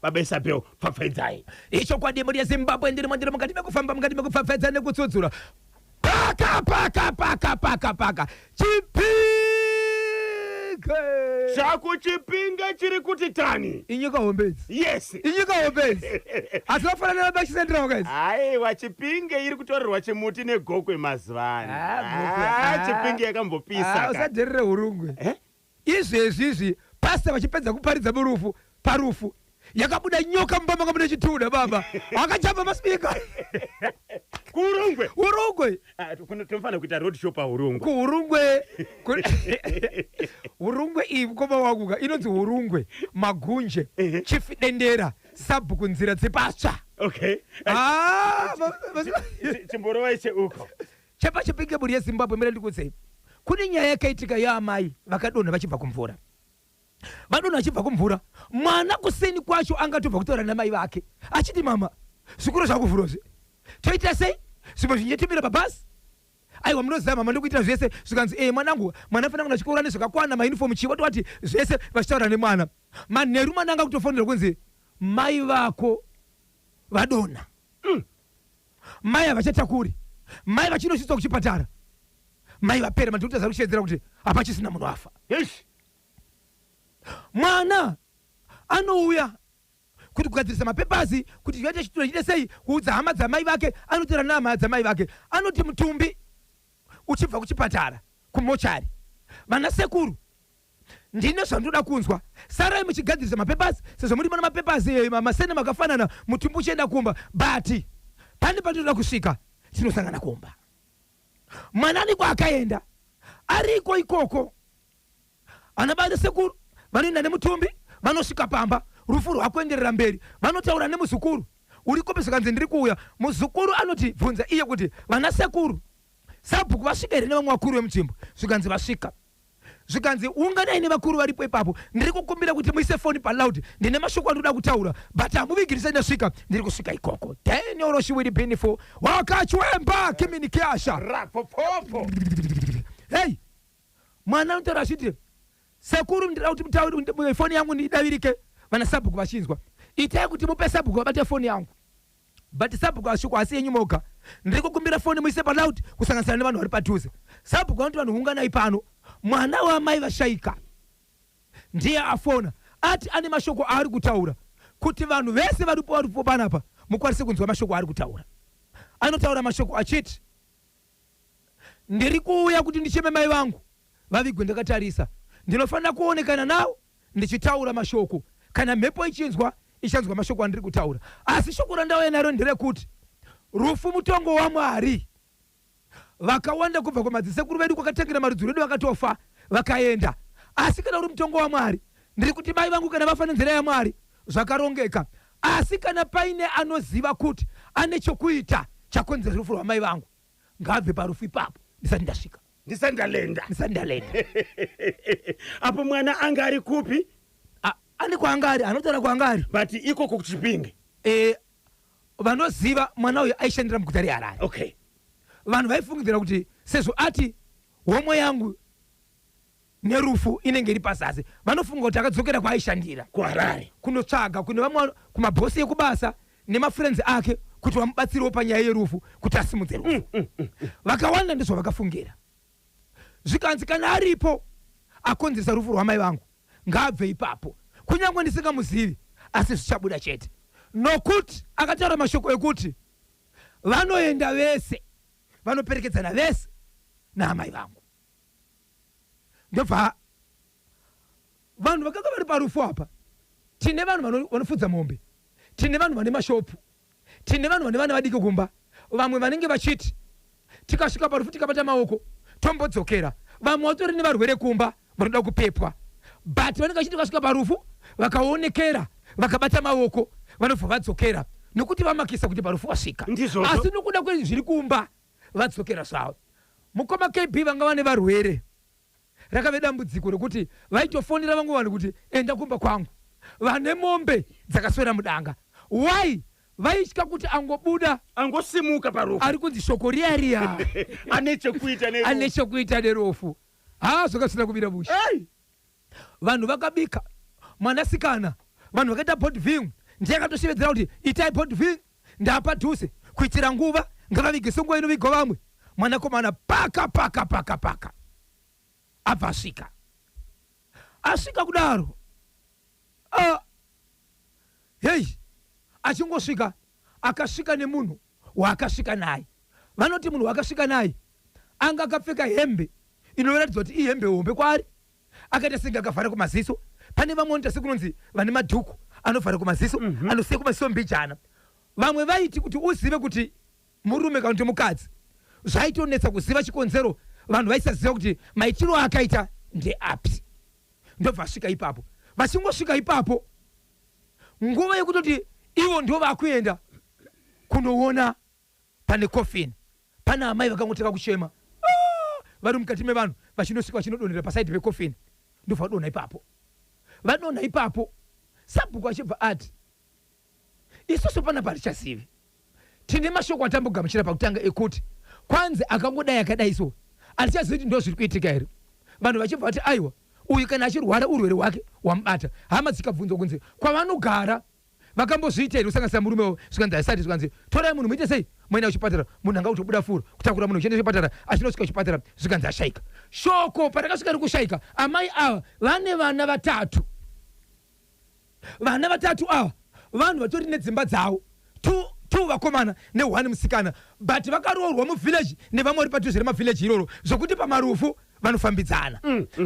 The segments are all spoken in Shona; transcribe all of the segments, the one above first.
Baba Isabel, pfapfaidzai. Ichokwadi mhuri yeZimbabwe, ndiri mandiri mukati mekufamba, mukati mekupfapfaidza nekutsudzura. Paka paka paka paka paka Chipinge. Chakuchipinge chiri kuti tani. Inyika hombe idzi. Yes. Inyika hombe idzi. Asi vafanana nabachisendera wakaidzi. Aiwa, Chipinge iri kutorerwa chimuti neGokwe mazuva ano. Ah, Gokwe. Ah, Ah. Chipinge yakambopisa. Ah, ka. usadherere Hurungwe. Eh? Izvezvi izvi pastor vachipedza kuparidza murufu parufu yakabuda nyoka mumba manga mune chituda baba akajamba maspeaker. KuHurungwe. Hurungwe. Ah, tinofanira kuita road show paHurungwe. KuHurungwe. Hurungwe iyi mukoma wangu ka inonzi Hurungwe Magunje Chief Dendera sabhuku nzira dzepatsva. Okay. Ah, Chimborova iche uko. ChepaChipinge mhuri yeZimbabwe mira ndikuudzei. Kune nyaya yakaitika yaamai vakadonha vachibva kumvura. Vadonha vachibva kumvura, mwana kuseni kwacho angatobva kutaura namai vake achiti mama zvikoro zvakuvhurwa zve toita sei zvimwe zvinyetimira pabhasi aiwa munoziva mama ndikuitira zvese zvikanzi ee mwanangu mwana afanira kuenda chikoro ane zvakakwana mauniform chii wati wati zvese vachitaura nemwana manheru mwana anga kutofonera kunzi mai vako vadonha Mai havachatakuri. Mai vachinosvitswa kuchipatara. Mai vapera madoctors ari kushevedzera kuti hapachisina munhu afa. Eish. Mwana anouya kuti kugadzirisa mapepasi kuti zvivaite chitura chiite sei kuudza hama dzamai vake anotaura nehama dzamai vake anoti mutumbi uchibva kuchipatara kumochari vana sekuru Ndine zvandinoda kunzwa. Sarai muchigadzirisa mapapers sezvo muri mana mapapers eh, masene makafanana mutumbi uchienda kumba but pane pandinoda kusvika tinosangana kumba. Mwana aniko akaenda ariko ikoko ana baba sekuru vanoenda nemutumbi vanosvika pamba rufu rwakuenderera mberi vanotaura nemuzukuru uri kupi zvikanzi ndiri kuuya muzukuru anoti bvunza iye kuti vana sekuru sabhuku vasvika here nevamwe vakuru vemunzvimbo zvikanzi vasvika Zvikanzi unganai nevakuru varipo ipapo ndiri kukumbira kuti muise foni paloud ndine mashoko andinoda kutaura but hamuvigiri ndisati ndasvika ndiri kusvika ikoko. Daniel Roshiwiri Binifo wakachwemba kiminikiasha. Rapopoppo. Hey mwana anotaura achiti sekuru ndinoda kuti mutaure foni yangu ndidavirike vana sabhuku vachinzwa itai kuti mupe sabhuku vabate foni yangu. But sabhuku ashoko asi yenyu moga. Ndiri kukumbira foni muise pa loud kusanganisira nevanhu vari padhuze. Sabhuku vanoti vanhu unganai pano. Mwana waamai vashaika ndiye afona ati ane mashoko aari kutaura kuti vanhu vese varipo varipo panapa mukwanise kunzwa mashoko aari kutaura. Anotaura mashoko achiti Ndiri kuuya kuti ndicheme mai vangu vavigwe ndakatarisa. Ndinofanira kuonekana navo ndichitaura mashoko. Kana mhepo ichinzwa, ichanzwa mashoko andiri kutaura. Asi shoko randauya naro nderekuti rufu mutongo waMwari. Vakawanda kubva kumadzisekuru vedu kwakatangira marudzi rwedu vakatofa vakaenda. Asi kana uri mutongo waMwari, ndiri kuti mai vangu kana vafa nenzira yaMwari, zvakarongeka. Asi kana paine anoziva kuti ane chokuita chakonzera rufu rwamai vangu, ngaabve parufu ipapo ndisati ndasvika. Ndisati ndalenda. Ndisati ndalenda. Apo mwana anga ari kupi? Ane kwaanga ari, anotaura kwaanga ari. But ikoko kuChipinge. Eh, vanoziva mwana uyu aishandira muguta reHarare. Okay. Vanhu vaifungidzira kuti sezvo ati homwe yangu nerufu inenge iri pazasi vanofunga kuti akadzokera kwaaishandira kuHarare kunotsvaga kune vamwe kumabhosi ekubasa nemafriends ake kuti vamubatsirewo panyaya yerufu kuti asimudze rufu. Vakawanda ndizvo vakafungira zvikanzi kana aripo akonzeresa rufu rwamai vangu ngaabve ipapo kunyange ndisingamuzivi asi zvichabuda chete nokuti akataura mashoko ekuti vanoenda vese vanoperekedzana vese naamai vangu. Ndobva vanhu vakanga vari parufu apa, tine vanhu vanofudza mombe, tine vanhu vane mashopu, tine vanhu vane vana vadiki kumba, vamwe vanenge vachiti tikasvika parufu tikabata maoko tombodzokera, vamwe vatori nevarwere kumba vanoda kupepwa, but vanenge vachiti vakasvika parufu vakaonekera vakabata maoko vanobva vadzokera nokuti vamakisa kuti parufu vasvika, asi nokuda kwezviri kumba vadzokera zvavo. Mukoma KB vanga vane varwere rakave dambudziko rekuti vaitofonera vamwe vanhu kuti enda kumba kwangu vane mombe dzakaswera mudanga. Why? Vaitya kuti angobuda angosimuka parufu ari kunzi shoko riya riya ane chekuita nerufu. Ane chekuita nerufu. Haa zvanga zvisina kumira mushe. Hey! Vanhu vakabika mwanasikana, vanhu vakaita body viewing. Ndiye akatoshevedzera kuti itai body viewing ndapadhuze kuitira nguva ngavavige senguva inovigwa vamwe. Mwanakomana paka paka paka paka abva asvika. Asvika kudaro hei achingosvika akasvika nemunhu waakasvika naye. Vanoti munhu waakasvika naye anga akapfeka hembe inoratidza kuti ihembe hombe kwaari, akaita senge akavhara kumaziso. Pane vamwe vanoita sekunonzi vane madhuku anovhara kumaziso, anosiya kumaziso mbijana. Vamwe vaiti kuti uzive kuti murume kana kuti mukadzi, zvaitonetsa kuziva chikonzero, vanhu vaisaziva kuti maitiro aakaita ndeapi. Ndobva asvika ipapo. Vachingosvika ipapo, nguva yekutoti ivo ndo vakuenda kunoona pane coffin, pana amai vakangotanga kuchema vari mukati mevanhu, vachinosvika vachinodonhera pasaidi pecoffin, ndobva vadonha ipapo. Vadonha ipapo, sabhuku achibva ati isusu panapa hatichazivi, tine mashoko atambogamuchira pakutanga ekuti kwanzi akangodai akadai, so hatichazivi kuti ndo zviri kuitika here. Vanhu vachibva vati aiwa, uyu kana achirwara urwere hwake wamubata. Hama dzikabvunzwa kunzi kwavanogara vakambozviita here kusanganisa murume wavo, zvikanzi haisati. Zvikanzi torai munhu muite sei, muenda kuchipatara. Munhu anga kutobuda furo kutakura munhu uchienda kuchipatara, achinosvika kuchipatara zvikanzi ashaika. Shoko parakasvika rikushaika, amai ava vane vana vatatu. Vana vatatu ava vanhu vatori nedzimba dzavo, two vakomana ne1 musikana, but vakaroorwa muvillage nevamwe vari padhuze remavillage iroro, zvokuti pamarufu vanofambidzana.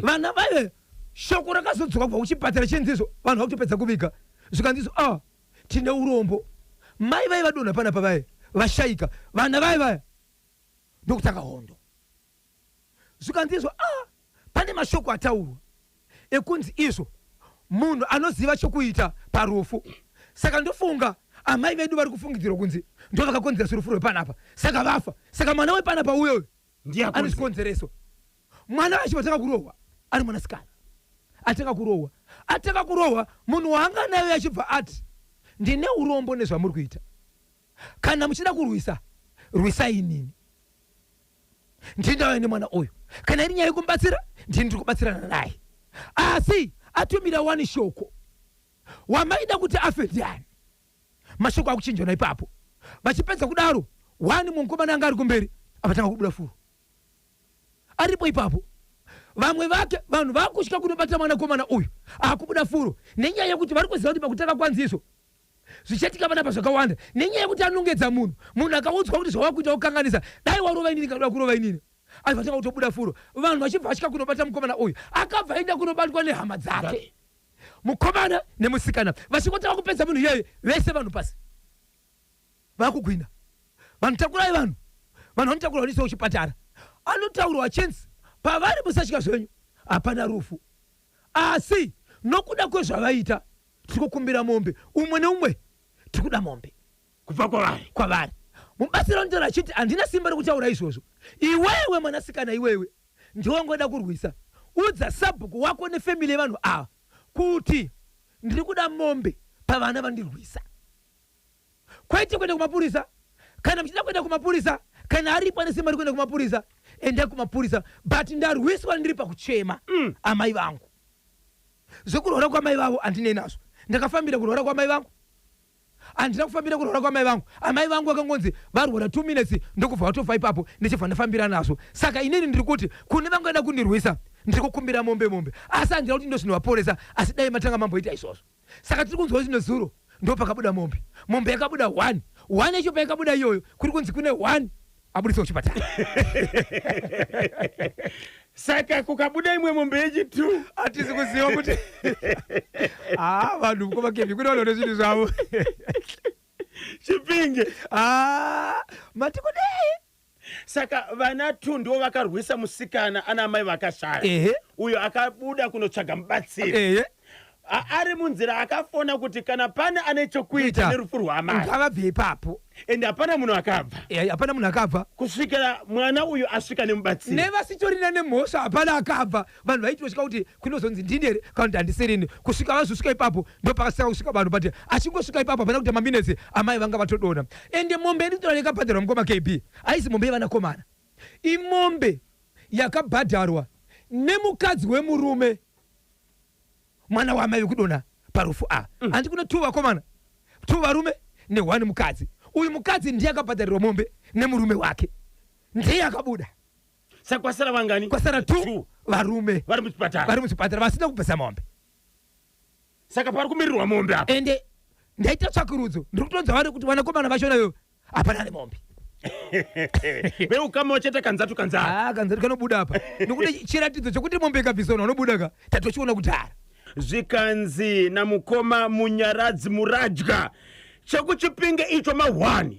Vana vaive shoko rakazodzoka kubva kuchipatara chinzizvo, vanhu vakutopedza kuviga, zvikanzizvo tine urombo, mai vai vadonha panapa vai vashaika, vana vai vaya ndokutanga hondo. Zvikanzizvo pane mashoko ataurwa ekunzi izvo munhu anoziva chokuita parufu, saka ndofunga amai vedu vari kufungidzirwa kunzi ndo vakakonzeresa rufu rwepanapa, saka vafa, saka mwana wepanapa uyoyo ane chikonzereso. Mwana vacho vatanga kurohwa ari mwanasikana, atanga kurohwa, atanga kurohwa, munhu waanga nayo achibva ati ndine urombo nezvamuri kuita, kana muchida kurwisa rwisai inini, ndindauya nemwana uyu, kana iri nyaya yekumubatsira ndini ndiri kubatsirana naye. Asi atumira wani shoko, wamaida kuti afe ndiani? Mashoko akuchinjana ipapo. Vachipedza kudaro, wani mukomana anga ari kumberi avatanga kubuda furo aripo ipapo. Vamwe vake vanhu vakutya kunobata mwanakomana uyu akubuda furo, nenyaya yekuti vari kuziva kuti pakutanga kwanzizo zvichaitika panapa zvakawanda, nenyaya yekuti anongedza munhu. Munhu akaudzwa kuti zvawakuita kukanganisa, dai warova inini, kadoda kurova inini, aivatanga kutobuda furo. Vanhu vachibva vatya kunobata mukomana uyu, akabva aenda kunobatwa nehama dzake, mukomana nemusikana. Vachingotanga kupedza munhu iyeye, vese vanhu pasi vakugwina, vanhu takurai vanhu, vanhu vanotakurwa vanoiswa kuchipatara. Anotaurwa chinzi pavari musatya zvenyu, hapana rufu, asi nokuda kwezvavaita tiri kukumbira mombe, umwe neumwe tiri kuda mombe kubva kwavari. Kwavari. Mubatsiri anotaura achiti handina simba rekutaura izvozvo, iwewe mwanasikana, iwewe ndiwangoda kurwisa, udza sabhuku wako nefamily yevanhu ava kuti ndiri kuda mombe pavana vandirwisa, kwete kuenda kumapurisa. Kana muchida kuenda kumapurisa, kana aripo ane simba rekuenda kumapurisa, endai kumapurisa, but ndarwiswa ndiri pakuchema amai vangu. Zvekurwara kwamai vavo handinei nazvo. Ndakafambira kurwara kwamai vangu? Handina kufambira kurwara kwamai vangu. Amai vangu vakangonzi varwara 2 minutes ndokubva vatofa ipapo, ndichibva ndafambira nazvo. Saka inini ndiri kuti kune vangoenda kundirwisa, ndiri kukumbira mombe, mombe, asi handina kuti ndo zvinovaporesa, asi dai matanga mamboita izvozvo. Saka tiri kunzwa kuti nezuro ndo pakabuda mombe, mombe yakabuda 1 1 yacho. Payakabuda iyoyo, kuri kunzi kune 1 abudiswa kuchipatara. Saka kukabuda imwe mombe yechi2? Hatisi kuziva kuti ha vanhu komakevi kune vanhu vane zvinhu zvavo. Chipinge. Ha, mati kudei? Saka vana 2 ndo vakarwisa musikana ana amai vakashaya. Ehe. Uyo akabuda kunotsvaga mubatsiri. Ehe. Ari munzira akafona kuti kana pane ane chokuita Kuita. nerufu rwaamai, ngavabve ipapo. Ende hapana munhu akabva. Hapana munhu akabva. Kusvikira mwana uyu asvika nemubatsiri. Nevasitorina nemhosva hapana akabva. Vanhu vaitosvika kuti kunozonzi ndini here kana kuti handisirini. Kusvika vazosvika ipapo, ndo pakasaka kusvika vanhu, but achingosvika ipapo hapana kuti maminutes amai vanga vatodonha. Ende mombe yedu tora yakabhadharwa, mukoma KB, haisi mombe yevanakomana, imombe yakabhadharwa nemukadzi wemurume, mwana waamai vekudonha parufu. A handi kune two vakomana. Two varume ne1 mukadzi. Uyu mukadzi ndiye akabhadharirwa mombe nemurume wake, ndiye akabuda. Saka kwasara vangani? Kwasara two varume vari muchipatara. Vari muchipatara vasina kubvisa mombe. Saka pari kumirirwa mombe apa. Ende ndaita tsvakurudzo, ndiri kutonzwa vari kuti vanakomana vachona ivo hapana nemombe. Veukama wachete kanzatu kanzatu. Ah, kanzatu kanobuda apa, nokuti chiratidzo chokuti mombe ikabviswa vanhu vanobuda ka, tatochiona kudhara. Zvikanzi namukoma Munyaradzi Muradya chekuChipinge icho ma1,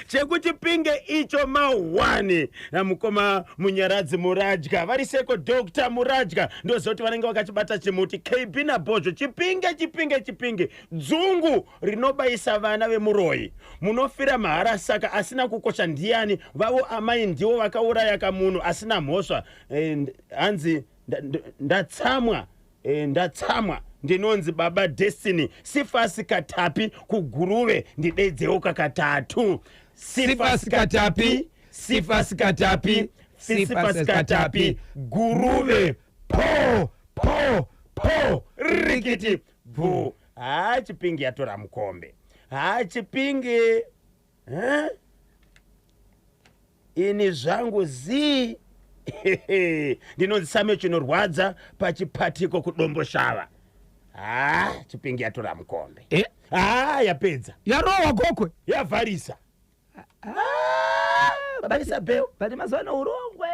chekuChipinge icho ma1, namukoma Munyaradzi Muradya vari seko. Dr Muradya, ndoziva kuti vanenge vakachibata chimuti. KB naBhozho, Chipinge, Chipinge, Chipinge, dzungu rinobayisa vana vemuroyi, munofira mahara. Saka asina kukosha ndiani? Vavo amai ndivo vakauraya kamunhu asina mhosva. Hanzi ndatsamwa, ndatsamwa. Ndinonzi Baba Destiny Sifasi Katapi kuGuruve, ndidedzewo kakatatu. Sifasi Katapi, Sifasi Katapi, Sifasi Katapi, Guruve. Po po po, rikiti bvu. Ha, Chipingi yatora mukombe. Ha, Chipingi. Eh? Ini zvangu zii. Ndinonzi Same Chinorwadza pachipatiko kuDomboshava. Ha, Chipingi yatora mukombe. Ha, yapedza. Yarohwa Gokwe. Yavharisa. Baba Isabel. But mazuva ano urongwe.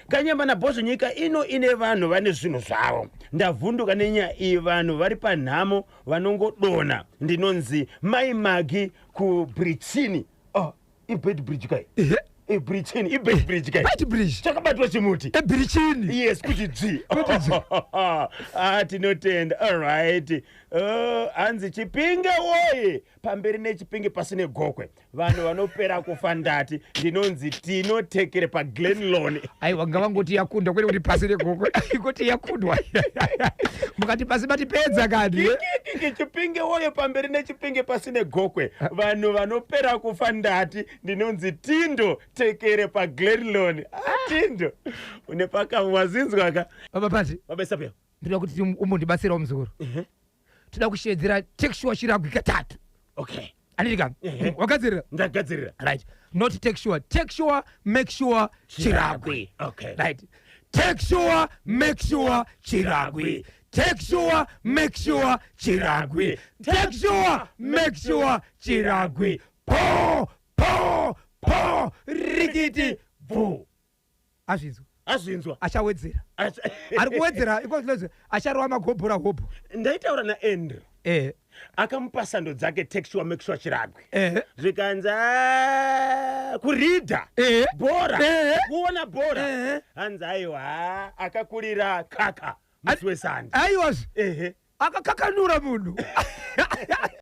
Kanyama naBhozvo, nyika ino ine vanhu vane zvinhu zvavo. Ndavhunduka nenyaya iyi, vanhu vari panhamo vanongodona. Ndinonzi Mai Magi kuBrichini. Oh, iBeitbridge kai? IBrichini, iBeitbridge kai? Beitbridge. Chakabatwa chimuti. Ebirichini. Yes, kuti dzvi. Kuti dzvi. Ah, tinotenda. Alright, hanzi Chipinge woye, pamberi neChipinge, pasine Gokwe, vanhu vanopera kufa. Ndati ndinonzi Tinotekere paGlenlon. Aiwa, ngavangoti yakundwa, kwete kuti pasi neGokwe, kuti yakundwa. Mukati pasi matipedza kani, eh? Kikiki, Chipinge woye, pamberi neChipinge, pasine Gokwe, vanhu vanopera kufa. Ndati ndinonzi Tindo Tekere paGlenlon. Ah, Tindo une pakawazinzwa ka. Baba Pati. Baba Isabel. Ndoda kuti umbondibatsirawo, muzukuru. Toda kushedzera "Take sure Chiragwi" katatu. Okay. Anditi? Ehe. Wagadzirira? Ndagadzirira. Right, not "take sure". Take sure, make sure, Chiragwi. Okay. Right. Take sure, make sure, Chiragwi. Take sure, make sure, Chiragwi. Take sure, make sure, Chiragwi. Po po po, rikiti bvu. Azvinzwa. Azvinzwa. Achawedzera. Ari kuwedzera ikozvinozi acharova magobhora hobho. Ndaitaura naAndrew, akamupa sando dzake, "Take sure, make sure, Chiragwi." Zvikanzi, "Ah, kuridha bhora, kuona bhora." Hanzi aiwa, akakurira kaka musi wesande. Aiwazve. Ehe. Akakakanura munhu.